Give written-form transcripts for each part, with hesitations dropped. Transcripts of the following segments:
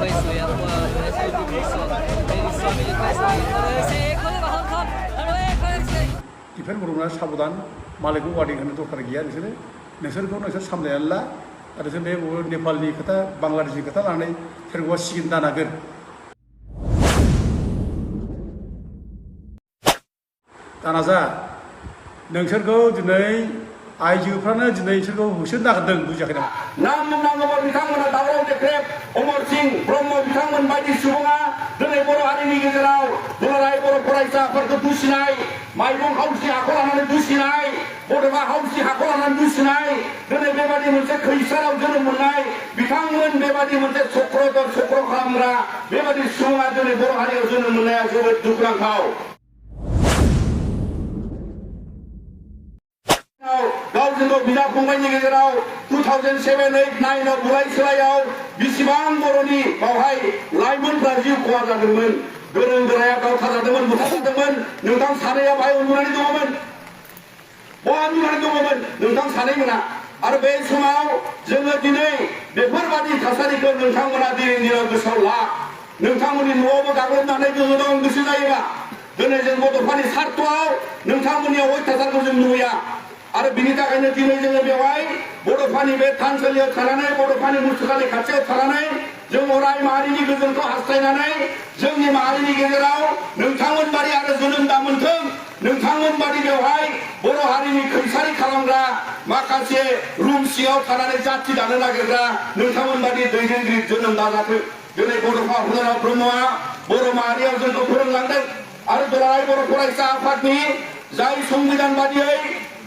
Defence बर'ना साबधान मालायखौ वार्निं होनो दरखार गैया नोंसोरखौ नोंसोर सामलायनानै ला आरो जों बे नेपालनि खोथा बांलादेशनि खोथा लानानै सोरखौबा सिगिनो दानागोन दानाजा नोंसोरखौ दिनै आइजोफ्रानो दिनै बिसोरखौ होसोनो नागिरदों बुजियाखै नामा नाम बुंनांगौबा बिथांमोना दावराव देख्रेब अमर सिं ब्रह्म बिथांमोन बायदि सुबुङा दिनै बर' हारिनि गेजेराव दुलाराय बर' फरायसाफोरखौ दुसिनाय माइरं हाउसनि हाखौ लानानै दुसिनाय बड'फा हाउसनि हाखौ लानानै दुसिनाय दिनै बेबादि मोनसे खैसाराव जोनोम मोननाय बिथांमोन बेबादि मोनसे चक्रदर चक्र खालामग्रा बेबादि सुबुङा दिनै बर' हारियाव जोनोम मोननाया जोबोद दुखुनांथाव गावजों गाव बिदा फंबायनि गेजेराव 2007-8-9 बुलाय सोलायाव बिसिबां बर'नि बावहाय लाइमोनफ्रा जिउ खहा जादोंमोन गोरों गोराया गावथारजादोंमोन बुथारजादोंमोन नोंथां सानैया बाहाय उन्दुनानै दङमोन बहा उन्दुनानै दङमोन नोंथां सानै मोना आरो बे समाव जोङो दिनै बेफोरबादि थासारिखौ नोंथांमोना दिनै दिनाव गोसोआव ला नोंथांमोननि न'आवबो गाग्लोबनानै गोहो दं गोसो जायोबा दिनै जों बड'फानि सार्थआव नोंथांमोननियाव अयथासारखौ जों नुया आरो बिनि थाखायनो दिनै जोङो बेवहाय बड'फानि बे थानसालियाव थानानै बड'फानि मुसुखानि खाथियाव थानानै जों अराय माहारिनि गोजोनखौ हास्थायनानै जोंनि माहारिनि गेजेराव नोंथांमोन बादि आरो जोनोम दा मोनथों नोंथांमोन बादि बेवहाय बर' हारिनि खैसारि खालामग्रा माखासे रुम सिङाव थानानै जाथि दानो नागिरग्रा नोंथांमोन बादि दैदेनगिरि जोनोम दाजाथों दिनै बड'फा उपेन्द्र ब्रह्मआ बर' माहारियाव जोंखौ फोरोंलांदों आरो दुलाराय बर' फरायसा आफादनि जाय संबिधान बादियै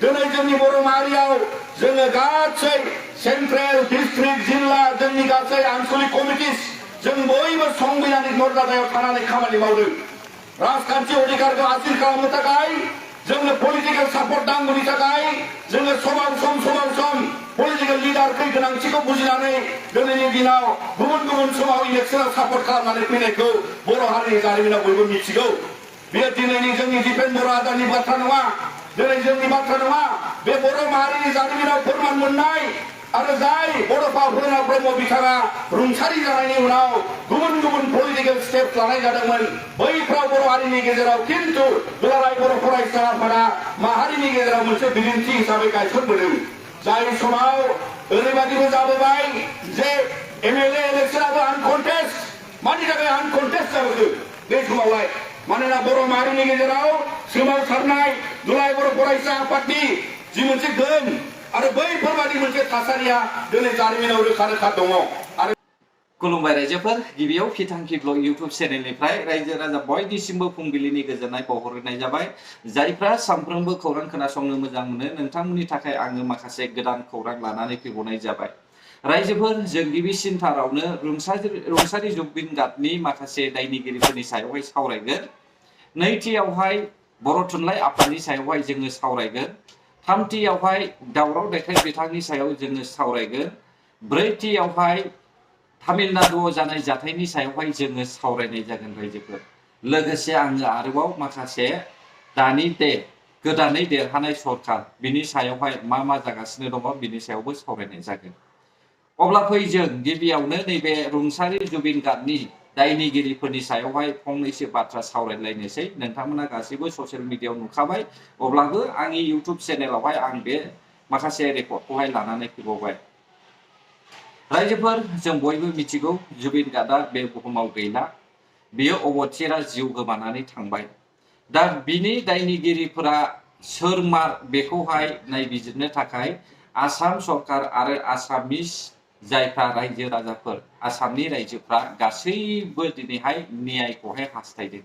दिनै जोंनि बर' माहारियाव जोङो गासै सेन्ट्रेल डिस्ट्रिक्ट जिल्ला जोंनि गासै आनसलिक कमिटिस जों बयबो संबिधानिक मर्यादायाव थानानै खामानि मावदों राजखान्थि अधिकारखौ हासिल खालामनो थाखाय जोंनो पलिटिकेल सापर्ट नांगौनि थाखाय जोङो समान सम पलिटिकेल लिडारनि गोनांथिखौ बुजिनानै दिनैनि दिनाव गुबुन गुबुन समाव इलेक्सनाव सापर्ट खालामनानै फैनायखौ बर' हारिनि जारिमिनाव बयबो मिथिगौ बेयो दिनैनि जोंनि दिपेन बर' आदानि बाथ्रा नङा दिनै जोंनि बाथ्रा नङा बे बर' माहारिनि जारिमिनाव फोरमान मोननाय आरो जाय बड'फा उपेन्द्र ब्रह्म बिथाङा रुंसारि जानायनि उनाव गुबुन गुबुन पलिटिकेल स्टेप लानाय जादोंमोन बैफ्राव बर' हारिनि गेजेराव खिन्थु दुलाराय बर' फरायसा आफादा माहारिनि गेजेराव मोनसे बिदिन्थि हिसाबै गायसनबोदों जाय समाव ओरैबायदिबो जाबोबाय जे एमएलए इलेक्सनाबो आनकन्टेस्ट मानि थाखाय आनकन्टेस्ट जाबोदों बे समावलाय मानोना बर' माहारिनि गेजेराव सोमावसारनाय दुलाराय बर' फरायसा आफादनि जि मोनसे गोहोम आरो बैफोरबादि मोनसे थासारिया दिनै जारिमिनाव रोखा रोखा दङ आरो खुलुमबाय रायजोफोर गिबियाव फिथांखि ब्लग इउट्युब चेनेलनिफ्राय रायजो राजा बयनिसिमबो फुंबिलिनि गोजोननाय बावहरनाय जाबाय जायफ्रा सानफ्रोमबो खौरां खोनासंनो मोजां मोनो नोंथांमोननि थाखाय आङो माखासे गोदान खौरां लानानै फैबावनाय जाबाय रायजोफोर जों गिबिसिनथारावनो रुंसारि जुबिन गार्गनि माखासे दायनिगिरिफोरनि सायावहाय सावरायगोन नैथियावहाय बर' थुनलाइ आफादनि सायावहाय जोङो सावरायगोन थामथियावहाय दावराव देखाय बिथांनि सायाव जोङो सावरायगोन ब्रैथियावहाय तामिलनाडुआव जानाय जाथायनि सायावहाय जोङो सावरायनाय जागोन रायजोफोर लोगोसे आङो आरोबाव माखासे दानि गोदानै देरहानाय सरकार बिनि सायावहाय मा मा जागासिनो दङ बिनि सायावबो सावरायनाय जागोन अब्ला फै जों गिबियावनो नैबे रुंसारि जुबिन गार्गनि दायनिगिरिफोरनि सायावहाय फंनैसो बाथ्रा सावरायलायनोसै नोंथांमोना गासैबो ससियेल मिडियायाव नुखाबाय अब्लाबो आंनि इउट्युब चेनेलावहाय आं बे माखासे रेकर्डखौहाय लानानै फैबावबाय रायजोफोर जों बयबो मिथिगौ जुबिन गार्गआ बे बुहुमाव गैला बियो अबथिरा जिउ गोमानानै थांबाय दा बिनि दायनिगिरिफोरा सोर मार बेखौहाय नायबिजिरनो थाखाय आसाम सरकार आरो आसामिस जायफ्रा रायजो राजाफोर आसामनि रायजोफ्रा गासैबो दिनैहाय न्यायखौहाय हास्थायदों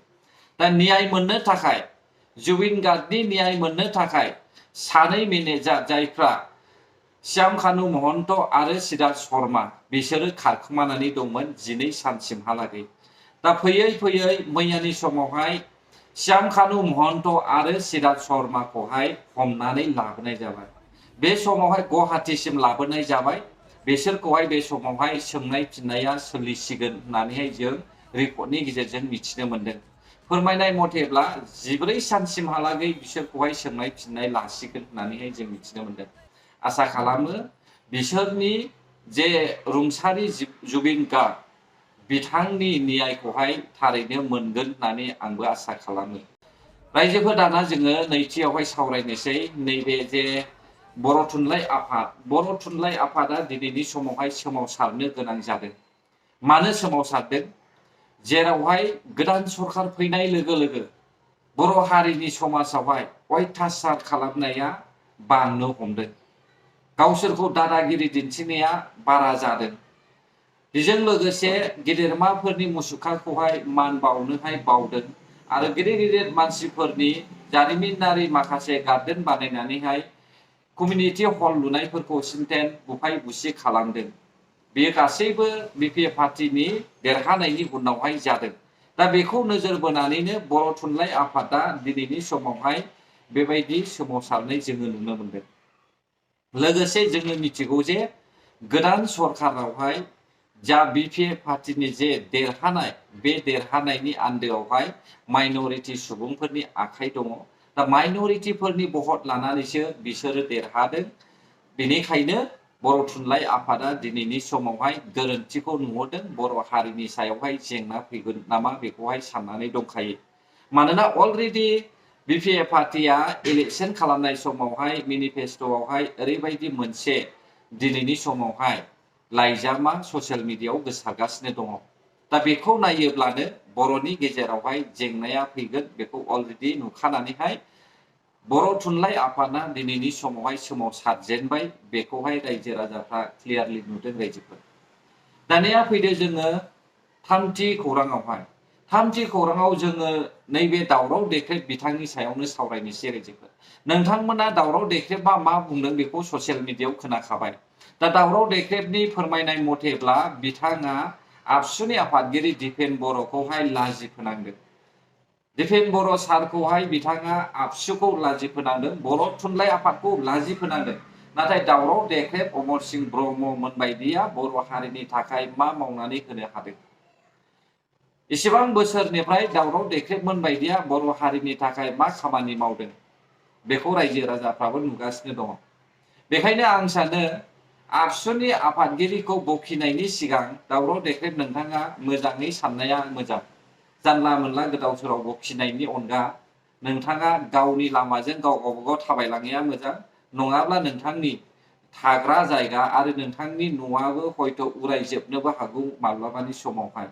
दा न्याय मोननो थाखाय जुबिन गार्गनि न्याय मोननो थाखाय सानै मेनेजार जायफ्रा श्याम कानु महन्त आरो सिद्धार्थ शर्मा बिसोरो खारखोमानानै दंमोन 12 सानसिमहालागै दा फैयै फैयै मैयानि समावहाय श्याम कानु महन्त आरो सिद्धार्थ शर्माखौहाय हमनानै लाबोनाय जाबाय बे समावहाय गुवाहाटीसिम लाबोनाय जाबाय बिसोरखौहाय बे समावहाय सोंनाय फिननाया सोलिसिगोन होननानैहाय जों रिपर्टनि गेजेरजों मिथिनो मोनदों फोरमायनाय मथेब्ला 14 सानसिमहालागै बिसोरखौहाय सोंनाय फिननाय लासिगोन होननानैहाय जों मिथिनो मोनदों आसा खालामो बिसोरनि जे रुंसारि जुबिन गार्ग बिथांनि न्यायखौहाय थारैनो मोनगोन होननानै आंबो आसा खालामो। रायजोफोर दाना जोङो नैथियावहाय सावरायनोसै नैबे जे बर' थुनलाइ आफादा दिनैनि समावहाय सोमावसारनो गोनां जादों। मानो सोमावसारदों? जेरावहाय गोदान सरखार फैनाय लोगो लोगो बर' हारिनि समाजावहाय अयथासार खालामनाया बांनो हमदों। गावसोरखौ दादागिरि दिन्थिनाया बारा जादों। बेजों लोगोसे गेदेरमाफोरनि मुसुखाखौहाय मान बावनोहाय बावदों आरो गिदिर गिदिर मानसिफोरनि जारिमिनारि माखासे गार्डेन बानायनानैहाय कमिउनिटि हल लुनायफोरखौ सिन्थेन बुफाय बुसि खालामदों। बेयो गासैबो बिपिएफ पार्टिनि देरहानायनि उनावहाय जादों। दा बेखौ नोजोर बोनानैनो बर' थुनलाइ आफादा दिनैनि समावहाय बेबायदि सोमावसारनाय जोङो नुनो मोनदों। लोगोसे जोङो मिथिगौ जे गोदान सरखारावहाय जा बिपिएफ पार्टिनि जे देरहानाय बे देरहानायनि आन्दोआवहाय माइनरिटि सुबुंफोरनि आखाइ दङ। दा माइनरिटिफोरनि भट लानानैसो बिसोरो देरहादों। बेनिखायनो बर' थुनलाइ आफादा दिनैनि समावहाय गोरोन्थिखौ नुहरदों। बर' हारिनि सायावहाय जेंना फैगोन नामा बेखौहाय साननानै दंखायो। मानोना अलरेडि बिपिएफ पार्टिया इलेक्शन खालामनाय समावहाय मेनिफेस्ट'आवहाय ओरैबायदि मोनसे दिनैनि समावहाय लाइजामा ससियेल मिडियायाव गोसारगासिनो दङ। दा बेखौ नायोब्लानो बर'नि गेजेरावहाय जेंनाया फैगोन बेखौ अलरेडि नुखानानैहाय बर' थुनलाइ आफादा दिनैनि समावहाय सोमावसारजेनबाय बेखौहाय रायजो राजाफ्रा क्लियारलि नुदों रायजोफोर। दानिया फैदो जोङो थामथि खौराङावहाय। थामथि खौराङाव जोङो नैबे दावराव देख्रेब बिथांनि सायावनो सावरायनोसै रायजोफोर। नोंथांमोना दावराव देख्रेबा मा बुंदों बेखौ ससियेल मिडियायाव खोनाखाबाय। दा दावराव देख्रेबनि फोरमायनाय मथेब्ला बिथाङा आबसुनि आफादगिरि दिपेन बर'खौहाय लाजि फोनांदों। दिपेन बर' सारखौहाय बिथाङा आबसुखौ लाजि फोनांदों, बर' थुनलाइ आफादखौ लाजि फोनांदों। नाथाय दावराव देख्रेब अमर सिंह ब्रह्ममोन बायदिया बर' हारिनि थाखाय मा मावनानै होनो हादों? इसेबां बोसोरनिफ्राय दावराव देख्रेबमोन बायदिया बर' हारिनि थाखाय मा खामानि मावदों? बेखौ रायजो राजाफ्राबो नुगासिनो दङ। बेखायनो आं सानो आबसुनि आफादगिरिखौ बखिनायनि सिगां दावराव देख्रेब नोंथाङा मोजाङै साननाया मोजां। जानला मोनला गोदाव सोराव बखिनायनि अनगा नोंथाङा गावनि लामाजों गाव गावबागाव थाबायलांनाया मोजां। नङाब्ला नोंथांनि थाग्रा जायगा आरो नोंथांनि न'आबो हयथ' उरायजोबनोबो हागौ माब्लाबानि समावहाय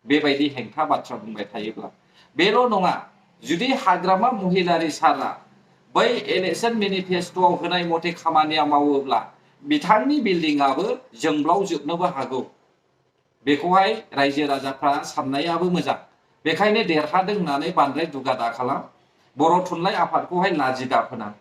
बेबायदि हेंथा बाथ्रा बुंबाय थायोब्ला। बेल' नङा, जुदि हाग्रामा महिलारि सारा बै इलेक्शन मेनिफेस्ट'आव होनाय मथे खामानिया मावोब्ला बिथांनि बिल्डिंआबो जोंब्लावजोबनोबो हागौ। बेखौहाय रायजो राजाफ्रा साननायाबो मोजां। बेखायनो देरहादों होननानै बांद्राय दुगा दा खालाम। बर' थुनलाइ आफादखौहाय लाजि दा फोनां।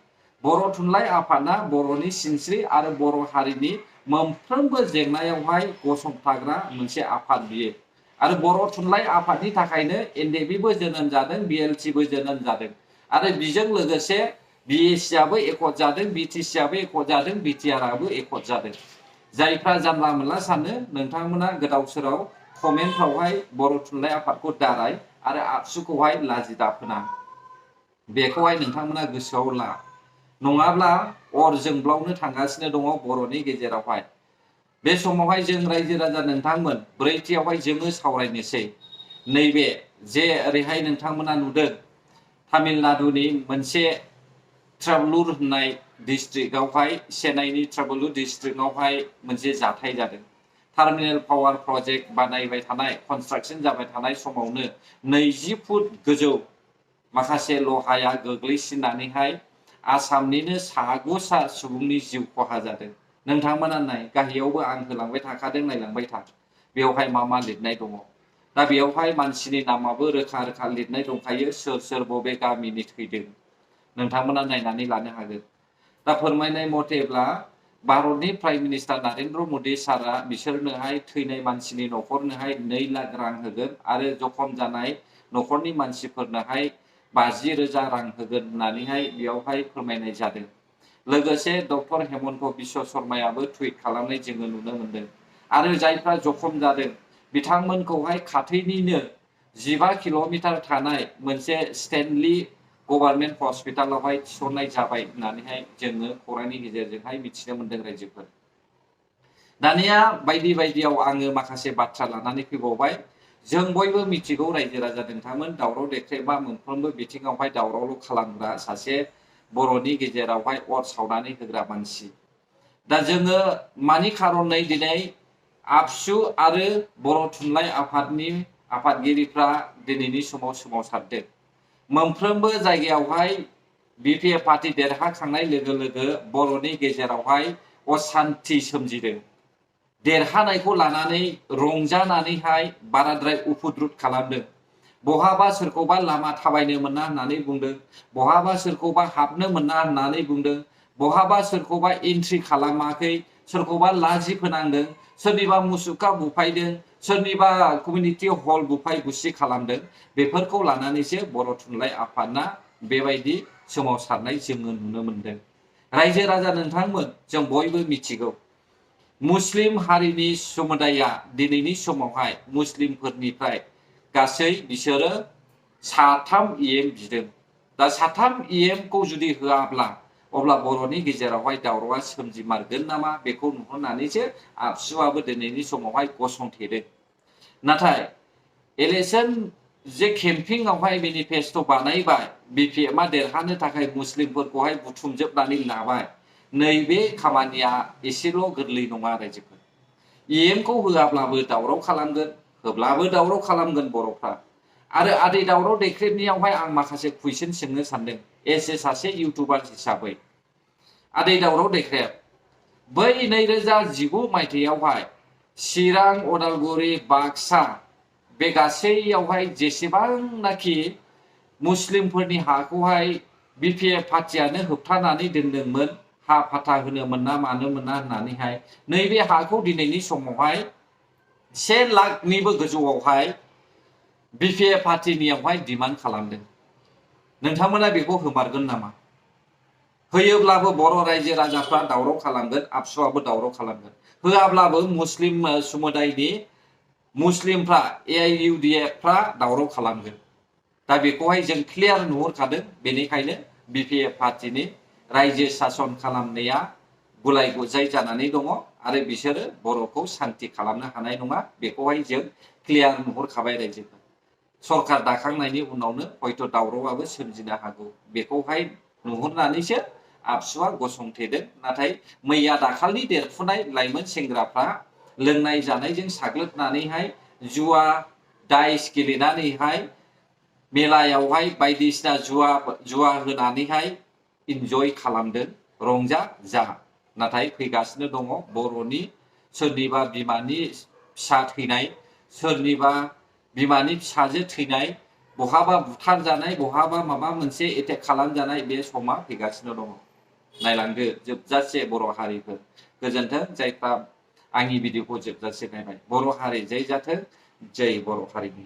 बर' थुनलाइ आफादा बर'नि सिनस्रि आरो बर' हारिनि मोनफ्रोमबो जेंनायावहाय गसंथाग्रा मोनसे आफाद बियो। आरो बर' थुनलाइ आफादनि थाखायनो एनडिएफबिबो जोनोम जादों, बिएलटिबो जोनोम जादों। आरो बेजों लोगोसे बिएससिआबो एकट जादों, बिटिसिआबो एकट जादों, बिटिआरआबो एकट जादों। जायफ्रा जानला मोनला सानो नोंथांमोना गोदाव सोराव कमेन्टफ्रावहाय बर' थुनलाइ आफादखौ दाराय आरो आबसुखौहाय लाजि दा फोनां। बेखौहाय नोंथांमोना गोसोआव ला। नङाब्ला अर जोंब्लावनो थांगासिनो दङ बर'नि गेजेरावहाय। बे समावहाय जों रायजो राजा नोंथांमोन ब्रैथियावहाय जोङो सावरायनोसै नैबे जे ओरैहाय नोंथांमोना नुदों तामिलनाडुनि मोनसे ट्राभलुर होननाय डिस्ट्रिक्टआवहाय चेन्नाइनि ट्राभलुर डिस्ट्रिक्टआवहाय मोनसे जाथाय जादों। टार्मिनेल पावार प्रजेक्ट बानायबाय थानाय कनस्ट्राक्शन जाबाय थानाय समावनो 20 फुट गोजौ माखासे लहाया गोग्लैसिननानैहाय आसामनिनो सागुसा सुबुंनि जिउ खहा जादों। नोंथांमोना नाय, गाहायावबो आं होलांबाय थाखादों, नायलांबाय था। बेवहाय मा मा लिरनाय दङ। दा बेवहाय मानसिनि नामाबो रोखा रोखा लिरनाय दंखायो, सोर सोर बबे गामिनि थैदों। नोंथांमोना नायनानै लानो हागोन। दा फोरमायनाय मथेब्ला भारतनि प्राइम मिनिस्टार नरेन्द्र मदि सारा बिसोरनोहाय थैनाय मानसिनि न'खरनोहाय 2 लाख रां होगोन आरो जखम जानाय न'खरनि मानसिफोरनोहाय 50,000 रां होगोन होननानैहाय बेयावहाय फोरमायनाय जादों। लोगोसे डक्टर हेमन्त बिश्व शर्मायाबो टुइट खालामनाय जोङो नुनो मोनदों। आरो जायफ्रा जखम जादों बिथांमोनखौहाय खाथिनिनो 15 किल'मिटार थानाय मोनसे स्टेनलि गभर्नमेंट हस्पिटालावहाय थिसननाय जाबाय होननानैहाय जोङो खौरांनि गेजेरजोंहाय मिथिनो मोनदों रायजोफोर। दानिया बायदि बायदियाव आङो माखासे बाथ्रा लानानै फैबावबाय। जों बयबो मिथिगौ रायजो राजा नोंथांमोन दावराव देख्रेबा मोनफ्रोमबो बिथिङावहाय दावरावल' खालामग्रा सासे बर'नि गेजेरावहाय अर सावनानै होग्रा मानसि। दा जोङो मानि खारनै दिनै आबसु आरो बर' थुनलाइ आफादनि आफादगिरिफ्रा दिनैनि समाव सोमावसारदों। मोनफ्रोमबो जायगायावहाय बिपिएफ पार्टी देरहाखांनाय लोगो लोगो बर'नि गेजेरावहाय असान्थि सोमजिदों। देरहानायखौ लानानै रंजानानैहाय बाराद्राय उफुद्रुद खालामदों। बहाबा सोरखौबा लामा थाबायनो मोना होननानै बुंदों, बहाबा सोरखौबा हाबनो मोना होननानै बुंदों, बहाबा सोरखौबा एन्ट्रि खालामाखै, सोरखौबा लाजि फोनांदों, सोरनिबा मुसुखा बुफायदों, सोरनिबा कमिउनिटि हल बुफाय बुसि खालामदों। बेफोरखौ लानानैसो बर' थुनलाइ आफादना बेबायदि सोमावसारनाय जोङो नुनो मोनदों। रायजो राजा नोंथांमोन जों बयबो मिथिगौ मुस्लिम हारिनि समुदाया दिनैनि समावहाय मुस्लिमफोरनिफ्राय गासै बिसोरो 3 EM बिदों। दा 3 EM खौ जुदि होआब्ला अब्ला बर'नि गेजेरावहाय दावरावआ सोमजिमारगोन नामा बेखौ नुहुरनानैसो आबसुआबो दिनैनि समावहाय गसंथेदों। नाथाय इलेक्शन जे केम्पिंआवहाय मेनिफेस्ट' बानायबाय, बिपिएफआ देरहानो थाखाय मुस्लिमफोरखौहाय बुथुमजोबनानै लाबाय, नैबे खामानिया एसेल' गोरलै नङा रायजोफोर। EMखौ होआब्लाबो दावराव खालामगोन, होब्लाबो दावराव खालामगोन बर'फ्रा। आरो आदै दावराव देख्रेबनियावहाय आं माखासे कुइसन सोंनो सानदों एस ए सासे इउटुबार हिसाबै। आदै दावराव देख्रेब, बै 2019 मायथाइयावहाय चिरां, अदालगुरि, बाक्सा बे गासैयावहाय जेसेबांनाखि मुस्लिमफोरनि हाखौहाय बिपिएफ पार्टियानो होबथानानै दोनदोंमोन, हा फाथा होनो मोना मानो मोना होननानैहाय, नैबे हाखौ दिनैनि समावहाय 1 लाखनिबो गोजौआवहाय बिपिएफ पार्टिनियावहाय डिमान्ड खालामदों। नोंथांमोना बेखौ होमारगोन नामा? होयोब्लाबो बर' रायजो राजाफ्रा दावराव खालामगोन, आबसुआबो दावराव खालामगोन। होआब्लाबो मुस्लिम समुदायनि मुस्लिमफ्रा AIUDFफ्रा दावराव खालामगोन। दा बेखौहाय जों क्लियार नुहुरखादों। बेनिखायनो बिपिएफ पार्टिनि रायजो सासन खालामनाया गुलाय गुजाय जानानै दङ आरो बिसोरो बर'खौ सान्ति खालामनो हानाय नङा। बेखौहाय जों क्लियार नुहुरखाबाय रायजोफोर। सरकार दाखांनायनि उनावनो हयथ' दावरावआबो सोमजिनो हागौ। बेखौहाय नुहुरनानैसो आबसुआ गसंथेदों। नाथाय मैया दाखालि देरफुनाय लाइमोन सेंग्राफ्रा लोंनाय जानायजों साग्लोबनानैहाय जुवा दाइस गेलेनानैहाय मेलायावहाय बायदिसिना जुवा होनानैहाय इन्जय खालामदों, रंजा जा। नाथाय फैगासिनो दङ बर'नि सोरनिबा बिमानि फिसा थैनाय, सोरनिबा बिमानि फिसाजो थैनाय, बहाबा बुथारजानाय, बहाबा माबा मोनसे एटेक खालामजानाय, बे समा फैगासिनो दङ। नायलांदो जोबजासे बर' हारिफोर। गोजोन्थों जायफ्रा आंनि भिडिअखौ जोबजासे नायबाय। बर' हारि जै जाथों, जै बर' हारिनि।